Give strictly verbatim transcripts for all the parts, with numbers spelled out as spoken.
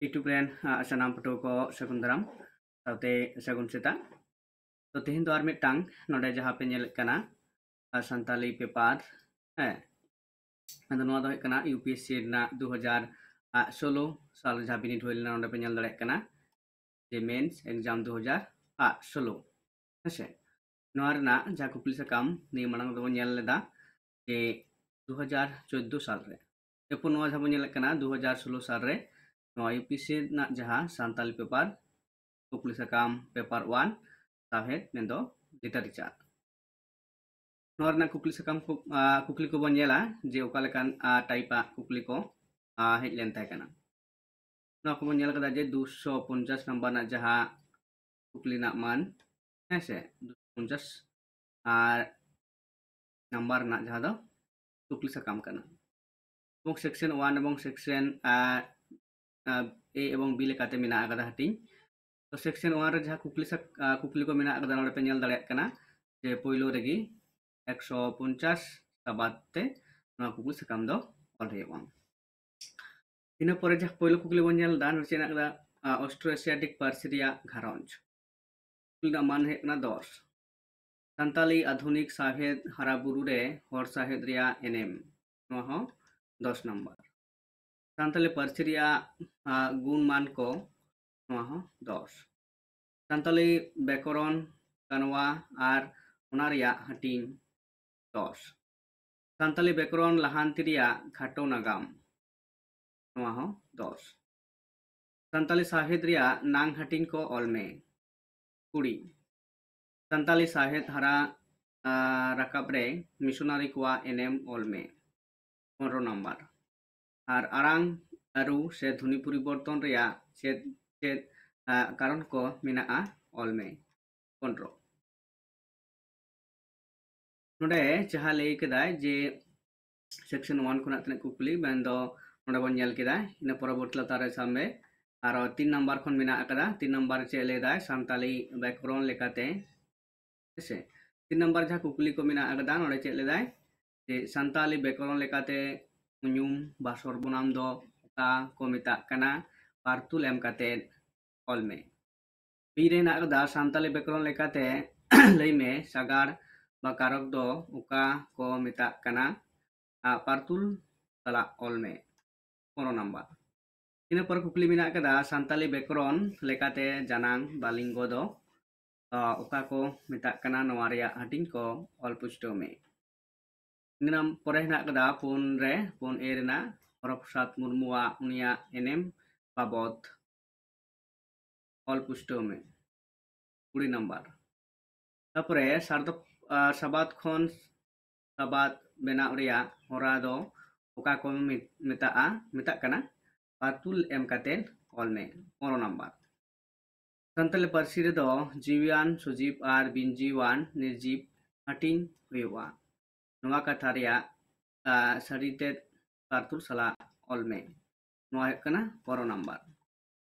YouTube ᱨᱮᱱ ᱥᱟᱱᱟᱢ ᱯᱟᱹᱴᱷᱩᱣᱟᱹ ᱠᱚ ᱥᱟᱹᱜᱩᱱ ᱫᱟᱨᱟᱢ ᱥᱟᱶᱛᱮ ᱥᱟᱹᱜᱩᱱ ᱥᱮᱛᱟᱜ᱾ ᱛᱚ ᱛᱮᱦᱮᱧ ᱫᱚ ᱟᱨ ᱢᱤᱫᱴᱟᱝ ᱱᱚᱰᱮ ᱡᱟᱦᱟᱸ ᱯᱮ ᱧᱮᱞᱮᱫ ᱠᱟᱱᱟ ᱥᱟᱱᱛᱟᱞᱤ ᱯᱮᱯᱟᱨ, ᱦᱮᱸ, ᱟᱫᱚ ᱱᱚᱣᱟ ᱫᱚ ᱦᱩᱭᱩᱜ ᱠᱟᱱᱟ ᱤᱭᱩ ᱯᱤ ᱮᱥ ᱥᱤ ᱨᱮᱱᱟᱜ ᱫᱩ ᱦᱟᱡᱟᱨ ᱥᱳᱞᱳ ᱥᱟᱞ ᱡᱟᱦᱟᱸ ᱵᱤᱱᱤᱰ ᱦᱩᱭ ᱞᱮᱱᱟ, ᱱᱚᱰᱮ ᱯᱮ ᱧᱮᱞ ᱫᱟᱲᱮᱭᱟᱜ ᱠᱟᱱᱟ ᱡᱮ ᱢᱮᱱᱥ ᱮᱠᱡᱟᱢ ᱫᱩ ᱦᱟᱡᱟᱨ ᱥᱳᱞᱳ, ᱦᱮᱸᱥᱮ᱾ ᱱᱚᱣᱟ ᱨᱮᱱᱟᱜ ᱡᱟᱦᱟᱸ ᱠᱩᱠᱞᱤ ᱥᱟᱠᱟᱢ ᱱᱤᱭᱟᱹ ᱢᱟᱲᱟᱝ ᱫᱚᱵᱚᱱ ᱧᱮᱞ ᱞᱮᱫᱟ ᱡᱮ ᱫᱩ ᱦᱟᱡᱟᱨ ᱪᱳᱫᱽᱫᱳ ᱥᱟᱞ ᱨᱮ, ᱮᱨᱯᱚᱨ ᱱᱚᱣᱟ ᱡᱟᱦᱟᱸ ᱵᱚᱱ ᱧᱮᱞᱮᱫ ᱠᱟᱱᱟ ᱫᱩ ᱦᱟᱡᱟᱨ ᱥᱳᱞᱳ ᱥᱟᱞ ᱨᱮ ᱱᱚᱣᱟ ᱤᱭᱩ ᱯᱤ ᱮᱥ ᱥᱤ ᱨᱮᱱᱟᱜ ᱡᱟᱦᱟᱸ ᱥᱟᱱᱛᱟᱞᱤ ᱯᱮᱯᱟᱨ, ᱠᱩᱠᱞᱤ ᱥᱟᱠᱟᱢ ᱯᱮᱯᱟᱨ ᱚᱣᱟᱱ, ᱥᱟᱶᱦᱮᱫ ᱢᱮᱱᱫᱚ ᱞᱤᱴᱟᱨᱮᱪᱟᱨ, ᱱᱚᱣᱟ ᱨᱮᱱᱟᱜ ᱠᱩᱠᱞᱤ ᱥᱟᱠᱟᱢ ᱠᱚ, ᱟᱸ, ᱠᱩᱠᱞᱤ ᱠᱚᱵᱚᱱ ᱧᱮᱞᱟ ᱡᱮ ᱚᱠᱟ ᱞᱮᱠᱟᱱ, ᱟᱸ, ᱴᱟᱭᱤᱯ ᱟᱜ ᱠᱩᱠᱞᱤ ᱠᱚ, ᱟᱸ, ᱦᱮᱡ ᱞᱮᱱ ᱛᱟᱦᱮᱸ ᱠᱟᱱᱟ᱾ ᱱᱚᱣᱟ ᱠᱚᱵᱚᱱ ᱧᱮᱞ ᱠᱟᱫᱟ ᱡᱮ ᱫᱩᱥᱚ ᱯᱚᱧᱪᱟᱥ ᱱᱟᱢᱵᱟᱨ ᱨᱮᱱᱟᱜ ᱡᱟᱦᱟᱸ ᱠᱩᱠᱞᱤ ᱨᱮᱱᱟᱜ ᱢᱟᱱ, ᱦᱮᱸ ᱥᱮ, ᱫᱩᱥᱚ ᱯᱚᱧᱪᱟᱥ ᱟᱨ ᱱᱟᱢᱵᱟᱨ ᱨᱮᱱᱟᱜ ᱡᱟᱦᱟᱸ ᱫᱚ ᱠᱩᱠᱞᱤ ᱥᱟᱠᱟᱢ ᱠᱟᱱᱟ᱾ ᱮᱵᱚᱝ ᱥᱮᱠᱥᱚᱱ ᱚᱣᱟᱱ ᱮᱵᱚᱝ ᱥᱮᱠᱥᱚᱱ, ᱟᱸ, ᱟᱸ, ᱮ ᱮᱵᱚᱝ ᱵᱤ ᱞᱮᱠᱟᱛᱮ ᱢᱮᱱᱟᱜ ᱟᱠᱟᱫᱟ ᱦᱟᱹᱴᱤᱧ᱾ ᱛᱚ ᱥᱮᱠᱥᱚᱱ ᱚᱣᱟᱱ ᱨᱮ ᱡᱟᱦᱟᱸ ᱠᱩᱠᱞᱤ ᱥᱟᱠ-, ᱟᱸ, ᱠᱩᱠᱞᱤ ᱠᱚ ᱢᱮᱱᱟᱜ ᱟᱠᱟᱫᱟ, ᱱᱚᱰᱮ ᱯᱮ ᱧᱮᱞ ᱫᱟᱲᱮᱭᱟᱜ ᱠᱟᱱᱟ ᱡᱮ ᱯᱳᱭᱞᱳ ᱨᱮᱜᱮ ᱮᱠᱥᱚ ᱯᱚᱧᱪᱟᱥ ᱥᱟᱵᱟᱫ ᱛᱮ ᱱᱚᱣᱟ ᱠᱩᱠᱞᱤ ᱥᱟᱠᱟᱢ ᱫᱚ ᱚᱞ ᱦᱩᱭᱩᱜᱼᱟ᱾ ᱤᱱᱟᱹ ᱯᱚᱨᱮ ᱡᱟᱦᱟᱸ ᱯᱳᱭᱞᱳ ᱠᱩᱠᱞᱤ ᱵᱚᱱ ᱧᱮᱞ ᱮᱫᱟ, ᱱᱚᱰᱮ ᱪᱮᱫ ᱦᱮᱱᱟᱜ ᱟᱠᱟᱫᱟ? ᱟᱸ, ᱚᱥᱴᱨᱳ ᱮᱥᱤᱭᱟᱴᱤᱠ ᱯᱟᱹᱨᱥᱤ ᱨᱮᱭᱟᱜ ᱜᱷᱟᱨᱚᱸᱡᱽ᱾ ᱠᱩᱠᱞᱤ ᱨᱮᱱᱟᱜ ᱢᱟᱱ ᱦᱩᱭᱩᱜ ᱠᱟᱱᱟ ᱫᱚᱥ᱾ ᱥᱟᱱᱛᱟᱞᱤ ᱟᱫᱷᱩᱱᱤᱠ ᱥᱟᱶᱦᱮᱫ ᱦᱟᱨᱟ ᱵᱩᱨᱩ ᱨᱮ ᱦᱚᱲ ᱥᱟᱶᱦᱮᱫ ᱨᱮᱭᱟᱜ ᱮᱱᱮᱢ, ᱱᱚᱣᱟ ᱦᱚᱸ ᱫᱚᱥ ᱱᱟᱢᱵᱟᱨ᱾ ᱥᱟᱱᱛᱟᱞᱤ ᱯᱟᱹᱨᱥᱤ ᱨᱮᱭᱟᱜ, ᱟᱸ, ᱜᱩᱱ ᱢᱟᱱ ᱠᱚ, ᱱᱚᱣᱟ ᱦᱚᱸ ᱫᱚᱥ᱾ ᱥᱟᱱᱛᱟᱞᱤ ᱵᱮᱠᱚᱨᱚᱱ, ᱠᱟᱱᱣᱟ ᱟᱨ ᱚᱱᱟ ᱨᱮᱭᱟᱜ ᱦᱟᱹᱴᱤᱧ, ᱫᱚᱥ᱾ ᱥᱟᱱᱛᱟᱞᱤ ᱵᱮᱠᱚᱨᱚᱱ ᱞᱟᱦᱟᱱᱛᱤ ᱨᱮᱭᱟᱜ ᱠᱷᱟᱴᱚ ᱱᱟᱜᱟᱢ, ᱱᱚᱣᱟ ᱦᱚᱸ ᱫᱚᱥ᱾ ᱥᱟᱱᱛᱟᱞᱤ ᱥᱟᱶᱦᱮᱫ ᱨᱮᱭᱟᱜ ᱱᱟᱝ ᱦᱟᱹᱴᱤᱧ ᱠᱚ ᱚᱞ ᱢᱮ, ᱠᱩᱲᱤ᱾ ᱥᱟᱱᱛᱟᱞᱤ ᱥᱟᱶᱦᱮᱫ ᱦᱟᱨᱟ, ᱟᱸ, ᱨᱟᱠᱟᱵ ᱨᱮ ᱢᱤᱥᱚᱱᱟᱨᱤ ᱠᱚᱣᱟᱜ ᱮᱱᱮᱢ ᱚᱞ ᱢᱮ, ᱯᱚᱱᱨᱚ ᱱᱟᱢᱵᱟᱨ᱾ ᱟᱨ ᱟᱲᱟᱝ ᱟᱹᱨᱩ ᱥᱮ ᱫᱷᱩᱱᱤ ᱯᱚᱨᱤᱵᱚᱨᱛᱚᱱ ᱨᱮᱭᱟᱜ ᱪᱮᱫ ᱪᱮᱫ, ᱟᱸ, ᱠᱟᱨᱚᱱ ᱠᱚ ᱢᱮᱱᱟᱜᱼᱟ, ᱚᱞ ᱢᱮ, ᱯᱚᱱᱨᱚ᱾ ᱱᱚᱰᱮ ᱡᱟᱦᱟᱸ ᱞᱟᱹᱭ ᱠᱮᱫᱟᱭ ᱡᱮ ᱥᱮᱠᱥᱚᱱ ᱚᱣᱟᱱ ᱠᱷᱚᱱᱟᱜ ᱛᱤᱱᱟᱹᱜ ᱠᱩᱠᱞᱤ, ᱢᱮᱱᱫᱚ ᱱᱚᱰᱮ ᱵᱚᱱ ᱧᱮᱞ ᱠᱮᱫᱟ, ᱤᱱᱟᱹ ᱯᱚᱨᱚᱵᱚᱨᱛᱤ ᱞᱟᱛᱟᱨ ᱨᱮ ᱥᱟᱵ ᱢᱮ ᱟᱨᱚ ᱛᱤᱱ ᱱᱟᱢᱵᱟᱨ ᱠᱷᱚᱱ ᱢᱮᱱᱟᱜ ᱟᱠᱟᱫᱟ᱾ ᱛᱤᱱ ᱱᱟᱢᱵᱟᱨ ᱨᱮ ᱪᱮᱫ ᱞᱟᱹᱭ ᱫᱟᱭ? ᱥᱟᱱᱛᱟᱞᱤ ᱵᱮᱠᱚᱨᱚᱱ ᱞᱮᱠᱟᱛᱮ, ᱦᱮᱸᱥᱮ, ᱛᱤᱱ ᱱᱟᱢᱵᱟᱨ ᱡᱟᱦᱟᱸ ᱠᱩᱠᱞᱤ ᱠᱚ ᱢᱮᱱᱟᱜ ᱟᱠᱟᱫᱟ, ᱱᱚᱰᱮ ᱪᱮᱫ ᱞᱟᱹᱭ ᱫᱟᱭ ᱡᱮ ᱥᱟᱱᱛᱟᱞᱤ ᱵᱮᱠᱚᱨᱚᱱ ᱞᱮᱠᱟᱛᱮ ᱧᱩᱢ ᱵᱟ ᱥᱚᱨᱵᱚᱱᱟᱢ ᱫᱚ ᱚᱠᱟ ᱠᱚ ᱢᱮᱛᱟᱜ ᱠᱟᱱᱟ? ᱯᱟᱨᱛᱩᱞ ᱮᱢ ᱠᱟᱛᱮ ᱚᱞ ᱢᱮ᱾ ᱵᱤ ᱨᱮ ᱦᱮᱱᱟᱜ ᱟᱠᱟᱫᱟ, ᱥᱟᱱᱛᱟᱞᱤ ᱵᱮᱠᱚᱨᱚᱱ ᱞᱮᱠᱟᱛᱮ ᱞᱟᱹᱭ ᱢᱮ, ᱥᱟᱜᱟᱲ ᱵᱟ ᱠᱟᱨᱚᱠ ᱫᱚ ᱚᱠᱟ ᱠᱚ ᱢᱮᱛᱟᱜ ᱠᱟᱱᱟ? ᱟ, ᱯᱟᱨᱛᱩᱞ ᱥᱟᱞᱟᱜ ᱚᱞ ᱢᱮ᱾ ᱯᱚᱱᱨᱚ ᱱᱟᱢᱵᱟᱨ᱾ ᱤᱱᱟᱹ ᱯᱚᱨᱮ ᱠᱩᱠᱞᱤ ᱢᱮᱱᱟᱜ ᱟᱠᱟᱫᱟ, ᱥᱟᱱᱛᱟᱞᱤ ᱵᱮᱠᱚᱨᱚᱱ ᱞᱮᱠᱟᱛᱮ ᱡᱟᱱᱟᱝ ᱵᱟ ᱞᱤᱝᱜᱚ ᱫᱚ, ᱟ, ᱚᱠᱟ ᱠᱚ ᱢᱮᱛᱟᱜ ᱠᱟᱱᱟ? ᱱᱚᱣᱟ ᱨᱮᱭᱟᱜ ᱦᱟᱹᱴᱤᱧ ᱠᱚ ᱚᱞ ᱯᱩᱥᱴᱟᱹᱣ ᱢᱮ᱾ ᱤᱱᱟᱹ ᱯᱚᱨᱮ ᱦᱮᱱᱟᱜ ᱟᱠᱟᱫᱟ ᱯᱩᱱ ᱨᱮ, ᱯᱩᱱ ᱮ ᱨᱮᱱᱟᱜ ᱦᱚᱨᱚᱯᱨᱚᱥᱟᱫᱽ ᱢᱩᱨᱢᱩᱣᱟᱜ ᱩᱱᱤᱭᱟᱜ ᱮᱱᱮᱢ ᱵᱟᱵᱚᱛ ᱚᱞ ᱯᱩᱥᱴᱟᱹᱣ ᱢᱮ, ᱠᱩᱲᱤ ᱱᱟᱢᱵᱟᱨ᱾ ᱛᱟᱯᱚᱨᱮ ᱥᱟᱨᱫᱚ, ᱟ, ᱥᱟᱵᱟᱫ ᱠᱷᱚᱱ ᱥᱟᱵᱟᱫ ᱵᱮᱱᱟᱣ ᱨᱮᱭᱟᱜ ᱦᱚᱨᱟ ᱫᱚ ᱚᱠᱟ ᱠᱚ ᱢᱮ-, ᱢᱮᱛᱟᱜᱼᱟ, ᱢᱮᱛᱟᱜ ᱠᱟᱱᱟ? ᱯᱟᱨᱛᱩᱞ ᱮᱢ ᱠᱟᱛᱮ ᱚᱞ ᱢᱮ, ᱯᱚᱱᱨᱚ ᱱᱟᱢᱵᱟᱨ᱾ ᱥᱟᱱᱛᱟᱲᱤ ᱯᱟᱹᱨᱥᱤ ᱨᱮᱫᱚ ᱡᱤᱣᱤᱭᱟᱱ, ᱥᱚᱡᱤᱵ ᱟᱨ ᱵᱤᱱ ᱡᱤᱣᱤᱣᱟᱱ ᱱᱤᱨᱡᱤᱵ ᱦᱟᱹᱴᱤᱧ ᱦᱩᱭᱩᱜᱼᱟ᱾ ᱱᱚᱣᱟ ᱠᱟᱛᱷᱟ ᱨᱮᱭᱟᱜ, ᱟ, ᱥᱟᱹᱨᱤ ᱛᱮᱫ ᱯᱟᱨᱛᱩᱞ ᱥᱟᱞᱟᱜ ᱚᱞ ᱢᱮ᱾ ᱱᱚᱣᱟ ᱦᱩᱭᱩᱜ ᱠᱟᱱᱟ ᱯᱚᱱᱨᱚ ᱱᱟᱢᱵᱟᱨ᱾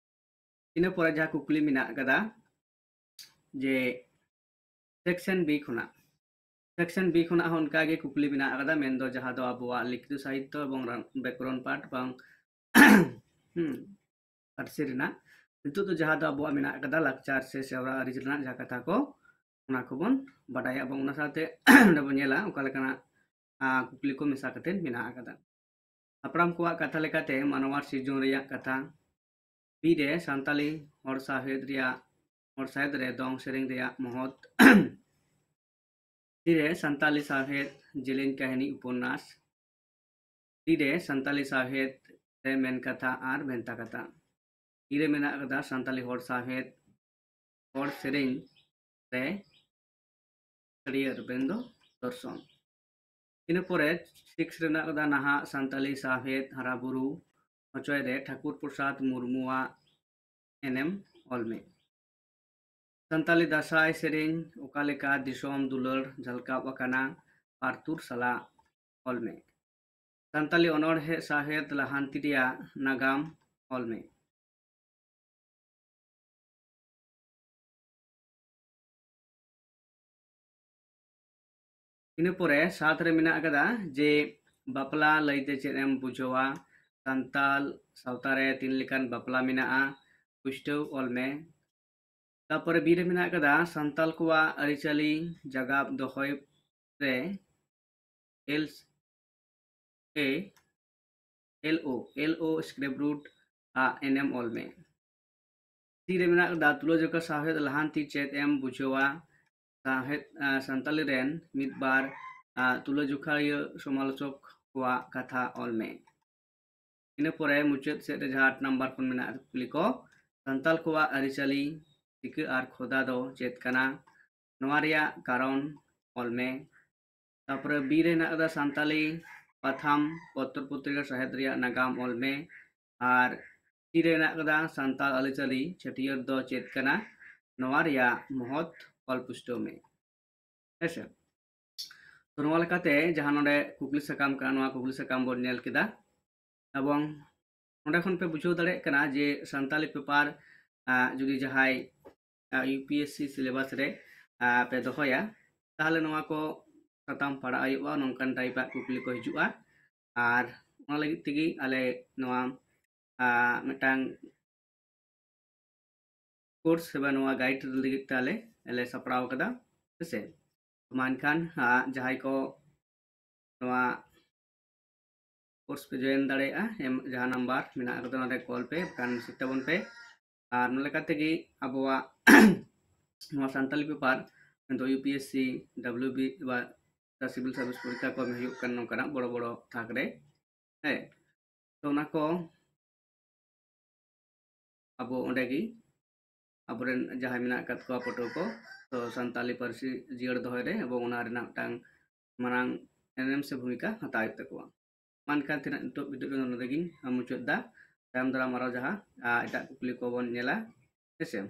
ᱤᱱᱟᱹ ᱯᱚᱨᱮ ᱡᱟᱦᱟᱸ ᱠᱩᱠᱞᱤ ᱢᱮᱱᱟᱜ ᱟᱠᱟᱫᱟ ᱡᱮ section B ᱠᱷᱚᱱᱟᱜ, section B ᱠᱷᱚᱱᱟᱜ ᱦᱚᱸ ᱚᱱᱠᱟ ᱜᱮ ᱠᱩᱠᱞᱤ ᱢᱮᱱᱟᱜ ᱟᱠᱟᱫᱟ, ᱢᱮᱱᱫᱚ ᱡᱟᱦᱟᱸ ᱫᱚ ᱟᱵᱚᱣᱟᱜ ᱞᱤᱠᱷᱤᱛ ᱥᱟᱦᱤᱛᱛᱚ ᱮᱵᱚᱝ ᱨᱟ-, ᱵᱮᱠᱚᱨᱚᱱ ᱯᱟᱴ ᱵᱟᱝ ᱦᱩᱸ, ᱯᱟᱹᱨᱥᱤ ᱨᱮᱱᱟᱜ ᱱᱤᱛᱚᱜ ᱫᱚ ᱡᱟᱦᱟᱸ ᱫᱚ ᱟᱵᱚᱣᱟᱜ ᱢᱮᱱᱟᱜ ᱟᱠᱟᱫᱟ ᱞᱟᱠᱪᱟᱨ ᱥᱮ ᱥᱮᱨᱣᱟ ᱟᱹᱨᱤ ᱨᱮᱱᱟᱜ ᱡᱟᱦᱟᱸ ᱠᱟᱛᱷᱟ ᱠᱚ, ᱚᱱᱟ ᱠᱚᱵᱚᱱ ᱵᱟᱰᱟᱭᱟ ᱮᱵᱚᱝ ᱚᱱᱟ ᱥᱟᱶᱛᱮ ᱚᱸᱰᱮ ᱵᱚᱱ ᱧᱮᱞᱟ ᱚᱠᱟ ᱞᱮᱠᱟᱱᱟᱜ, ᱟ, ᱠᱩᱠᱞᱤ ᱠᱚ ᱢᱮᱥᱟ ᱠᱟᱛᱮ ᱢᱮᱱᱟᱜ ᱟᱠᱟᱫᱟ᱾ ᱦᱟᱯᱲᱟᱢ ᱠᱚᱣᱟᱜ ᱠᱟᱛᱷᱟ ᱞᱮᱠᱟᱛᱮ ᱢᱟᱱᱣᱟ ᱥᱤᱨᱡᱚᱱ ᱨᱮᱭᱟᱜ ᱠᱟᱛᱷᱟ᱾ ᱵᱤ ᱨᱮ ᱥᱟᱱᱛᱟᱞᱤ ᱦᱚᱲ ᱥᱟᱶᱦᱮᱫ ᱨᱮᱭᱟᱜ, ᱦᱚᱲ ᱥᱟᱶᱦᱮᱫ ᱨᱮ ᱫᱚᱝ ᱥᱮᱨᱮᱧ ᱨᱮᱭᱟᱜ ᱢᱚᱦᱚᱛ᱾ ᱥᱤ ᱨᱮ ᱥᱟᱱᱛᱟᱞᱤ ᱥᱟᱶᱦᱮᱫ ᱡᱮᱞᱮᱧ ᱠᱟᱹᱦᱱᱤ ᱩᱯᱚᱱᱱᱟᱥ᱾ ᱰᱤ ᱨᱮ ᱥᱟᱱᱛᱟᱞᱤ ᱥᱟᱶᱦᱮᱫ ᱨᱮ ᱢᱮᱱ ᱠᱟᱛᱷᱟ ᱟᱨ ᱵᱷᱮᱱᱛᱟ ᱠᱟᱛᱷᱟ᱾ ᱤ ᱨᱮ ᱢᱮᱱᱟᱜ ᱟᱠᱟᱫᱟ ᱥᱟᱱᱛᱟᱞᱤ ᱦᱚᱲ ᱥᱟᱶᱦᱮᱫ, ᱦᱚᱲ ᱥᱮᱨᱮᱧ ᱨᱮ ᱥᱟᱹᱲᱤᱭᱟᱹ ᱨᱮᱵᱮᱱ ᱫᱚ ᱫᱚᱨᱥᱚᱱ᱾ ᱤᱱᱟᱹ ᱯᱚᱨᱮ ᱥᱤᱠᱥ ᱨᱮ ᱢᱮᱱᱟᱜ ᱟᱠᱟᱫᱟ ᱱᱟᱦᱟᱜ ᱥᱟᱱᱛᱟᱞᱤ ᱥᱟᱶᱦᱮᱫ ᱦᱟᱨᱟ ᱵᱩᱨᱩ ᱦᱚᱪᱚᱭ ᱨᱮ ᱴᱷᱟᱠᱩᱨ ᱯᱨᱚᱥᱟᱫᱽ ᱢᱩᱨᱢᱩᱣᱟᱜ ᱮᱱᱮᱢ ᱚᱞ ᱢᱮ᱾ ᱥᱟᱱᱛᱟᱞᱤ ᱫᱟᱸᱥᱟᱭ ᱥᱮᱨᱮᱧ ᱚᱠᱟ ᱞᱮᱠᱟ ᱫᱤᱥᱚᱢ ᱫᱩᱞᱟᱹᱲ ᱡᱷᱟᱞᱠᱟᱣ ᱟᱠᱟᱱᱟ? ᱯᱟᱨᱛᱩᱞ ᱥᱟᱞᱟᱜ ᱚᱞ ᱢᱮ᱾ ᱥᱟᱱᱛᱟᱞᱤ ᱚᱱᱚᱬᱦᱮ ᱥᱟᱶᱦᱮᱫ ᱞᱟᱦᱟᱱᱛᱤ ᱨᱮᱭᱟᱜ ᱱᱟᱜᱟᱢ ᱚᱞ ᱢᱮ᱾ ᱤᱱᱟᱹ ᱯᱚᱨᱮ ᱥᱟᱛ ᱨᱮ ᱢᱮᱱᱟᱜ ᱟᱠᱟᱫᱟ ᱡᱮ ᱵᱟᱯᱞᱟ ᱞᱟᱹᱭᱛᱮ ᱪᱮᱫ ᱮᱢ ᱵᱩᱡᱷᱟᱹᱣᱟ? ᱥᱟᱱᱛᱟᱞ ᱥᱟᱶᱛᱟ ᱨᱮ ᱛᱤᱱ ᱞᱮᱠᱟᱱ ᱵᱟᱯᱞᱟ ᱢᱮᱱᱟᱜᱼᱟ, ᱯᱩᱥᱴᱟᱹᱣ ᱚᱞ ᱢᱮ᱾ ᱛᱟᱯᱚᱨᱮ ᱵᱤ ᱨᱮ ᱢᱮᱱᱟᱜ ᱟᱠᱟᱫᱟ ᱥᱟᱱᱛᱟᱞ ᱠᱚᱣᱟᱜ ᱟᱹᱨᱤᱪᱟᱹᱞᱤ ᱡᱟᱜᱟᱵ ᱫᱚᱦᱚᱭ ᱨᱮ L A L O L O script root ᱟᱜ ᱮᱱᱮᱢ ᱚᱞ ᱢᱮ᱾ ᱥᱤ ᱨᱮ ᱢᱮᱱᱟᱜ ᱟᱠᱟᱫᱟ ᱛᱩᱞᱟᱹᱡᱚᱠᱷᱟ ᱥᱟᱶᱦᱮᱫ ᱞᱟᱦᱟᱱᱛᱤ ᱪᱮᱫ ᱮᱢ ᱵᱩᱡᱷᱟᱹᱣᱟ? ᱥᱟᱶᱦᱮᱫ ᱟᱸ, ᱥᱟᱱᱛᱟᱞᱤ ᱨᱮᱱ ᱢᱤᱫ ᱵᱟᱨ ᱟᱸ, ᱛᱩᱞᱟᱹᱡᱚᱠᱷᱟᱤᱭᱟᱹ ᱥᱚᱢᱟᱞᱳᱪᱚᱠ ᱠᱚᱣᱟᱜ ᱠᱟᱛᱷᱟ ᱚᱞ ᱢᱮ᱾ ᱤᱱᱟᱹ ᱯᱚᱨᱮ ᱢᱩᱪᱟᱹᱫ ᱥᱮᱫ ᱨᱮ ᱡᱟᱦᱟᱸ ᱟᱴ ᱱᱟᱢᱵᱟᱨ ᱠᱷᱚᱱ ᱢᱮᱱᱟᱜ ᱠᱩᱠᱞᱤ ᱠᱚ, ᱥᱟᱱᱛᱟᱞ ᱠᱚᱣᱟᱜ ᱟᱹᱨᱤᱪᱟᱹᱞᱤ ᱪᱤᱠᱟᱹ ᱟᱨ ᱠᱷᱚᱫᱟ ᱫᱚ ᱪᱮᱫ ᱠᱟᱱᱟ? ᱱᱚᱣᱟ ᱨᱮᱭᱟᱜ ᱠᱟᱨᱚᱱ ᱚᱞ ᱢᱮ᱾ ᱛᱟᱯᱚᱨᱮ ᱵᱤ ᱨᱮ ᱦᱮᱱᱟᱜ ᱟᱠᱟᱫᱟ ᱥᱟᱱᱛᱟᱞᱤ ᱯᱟᱛᱷᱟᱢ ᱯᱚᱛᱨᱚ ᱯᱚᱛᱨᱤᱠᱟ ᱥᱟᱶᱦᱮᱫ ᱨᱮᱭᱟᱜ ᱱᱟᱜᱟᱢ ᱚᱞ ᱢᱮ᱾ ᱟᱨ ᱥᱤ ᱨᱮ ᱦᱮᱱᱟᱜ ᱟᱠᱟᱫᱟ ᱥᱟᱱᱛᱟᱲ ᱟᱹᱨᱤᱪᱟᱹᱞᱤ ᱪᱷᱟᱹᱴᱭᱟᱹᱨ ᱫᱚ ᱪᱮᱫ ᱠᱟᱱᱟ? ᱱᱚᱣᱟ ᱨᱮᱭᱟᱜ ᱢᱚᱦᱚᱛ ᱚᱞ ᱯᱩᱥᱴᱟᱹᱣ ᱢᱮ᱾ ᱦᱮᱸᱥᱮ? ᱛᱚ ᱱᱚᱣᱟ ᱞᱮᱠᱟᱛᱮ ᱡᱟᱦᱟᱸ ᱱᱚᱰᱮ ᱠᱩᱠᱞᱤ ᱥᱟᱠᱟᱢ ᱠᱟᱱᱟ, ᱱᱚᱣᱟ ᱠᱩᱠᱞᱤ ᱥᱟᱠᱟᱢ ᱵᱚᱱ ᱧᱮᱞ ᱠᱮᱫᱟ᱾ ᱮᱵᱚᱝ ᱱᱚᱰᱮ ᱠᱷᱚᱱ ᱯᱮ ᱵᱩᱡᱷᱟᱹᱣ ᱫᱟᱲᱮᱭᱟᱜ ᱠᱟᱱᱟ ᱡᱮ ᱥᱟᱱᱛᱟᱞᱤ ᱯᱮᱯᱟᱨ ᱡᱩᱫᱤ ᱡᱟᱦᱟᱸᱭ U P S C syllabus ᱨᱮ ᱟᱸ, ᱯᱮ ᱫᱚᱦᱚᱭᱟ, ᱛᱟᱦᱚᱞᱮ ᱱᱚᱣᱟ ᱠᱚ ᱥᱟᱛᱟᱢ ᱯᱟᱲᱦᱟᱜ ᱦᱩᱭᱩᱜᱼᱟ, ᱱᱚᱝᱠᱟᱱ ᱴᱟᱭᱤᱯᱟᱜ ᱠᱩᱠᱞᱤ ᱠᱚ ᱦᱤᱡᱩᱜᱼᱟ᱾ ᱟᱨ ᱚᱱᱟ ᱞᱟᱹᱜᱤᱫ ᱛᱮᱜᱮ ᱟᱞᱮ ᱱᱚᱣᱟ ᱟᱸ, ᱢᱤᱫᱴᱟᱝ ᱠᱳᱨᱥ ᱥᱮ ᱱᱚᱣᱟ ᱜᱟᱭᱤᱰ ᱞᱟᱹᱜᱤᱫ ᱛᱮ ᱟᱞᱮ ᱞᱮ ᱥᱟᱯᱲᱟᱣ ᱠᱟᱫᱟ᱾ ᱦᱮᱸᱥᱮ? ᱢᱟ ᱮᱱᱠᱷᱟᱱ ᱟᱸ, ᱡᱟᱦᱟᱸᱭ ᱠᱚ ᱱᱚᱣᱟ ᱠᱳᱨᱥ ᱯᱮ ᱡᱚᱭᱮᱱ ᱫᱟᱲᱮᱭᱟᱜᱼᱟ, ᱮᱢ ᱡᱟᱦᱟᱸ ᱱᱟᱢᱵᱟᱨ ᱢᱮᱱᱟᱜ ᱟᱠᱟᱫᱟ ᱚᱱᱟ ᱨᱮ ᱠᱚᱞ ᱯᱮ, ᱵᱟᱠᱷᱟᱱ ᱢᱮᱥᱮᱡᱽ ᱛᱟᱵᱚᱱ ᱯᱮ᱾ ᱟᱨ ᱱᱚᱣᱟ ᱞᱮᱠᱟ ᱛᱮᱜᱮ ᱟᱵᱚᱣᱟᱜ ᱱᱚᱣᱟ ᱥᱟᱱᱛᱟᱞᱤ ᱯᱮᱯᱟᱨ ᱢᱮᱱᱫᱚ U P S C, W B ᱵᱟ ᱥᱤᱵᱤᱞ ᱥᱟᱨᱵᱷᱤᱥ ᱯᱚᱨᱤᱠᱠᱷᱟ ᱠᱚ ᱮᱢ ᱦᱩᱭᱩᱜ ᱠᱟᱱ ᱱᱚᱝᱠᱟᱱᱟᱜ ᱵᱚᱲᱚ ᱵᱚᱲᱚ ᱛᱷᱟᱠ ᱨᱮ᱾ ᱦᱮᱸ, ᱛᱚ ᱚᱱᱟ ᱠᱚ ᱟᱵᱚ ᱚᱸᱰᱮ ᱜᱮ ᱟᱵᱚᱨᱮᱱ ᱡᱟᱦᱟᱸᱭ ᱢᱮᱱᱟᱜ ᱟᱠᱟᱫ ᱠᱚᱣᱟ ᱯᱟᱹᱴᱷᱩᱣᱟᱹ ᱠᱚ, ᱛᱚ ᱥᱟᱱᱛᱟᱞᱤ ᱯᱟᱹᱨᱥᱤ ᱡᱤᱭᱟᱹᱲ ᱫᱚᱦᱚᱭ ᱨᱮ ᱮᱵᱚᱝ ᱚᱱᱟ ᱨᱮᱱᱟᱜ ᱢᱤᱫᱴᱟᱝ ᱢᱟᱨᱟᱝ ᱮᱱᱮᱢ ᱥᱮ ᱵᱷᱩᱢᱤᱠᱟ ᱦᱟᱛᱟᱣ ᱦᱩᱭᱩᱜ ᱛᱟᱠᱚᱣᱟ᱾ ᱢᱟ ᱮᱱᱠᱷᱟᱱ ᱛᱮᱱᱟᱜ ᱱᱤᱛᱚᱜ ᱵᱷᱤᱰᱤᱭᱳ ᱫᱚ ᱱᱚᱰᱮ ᱜᱤᱧ ᱢᱩᱪᱟᱹᱫ ᱮᱫᱟ᱾ ᱛᱟᱭᱚᱢ ᱫᱟᱨᱟᱢ ᱟᱨᱚ ᱡᱟᱦᱟᱸ ᱟᱸ, ᱮᱴᱟᱜ ᱠᱩᱠᱞᱤ ᱠᱚᱵᱚᱱ ᱧᱮᱞᱟ, ᱦᱮᱸᱥᱮ?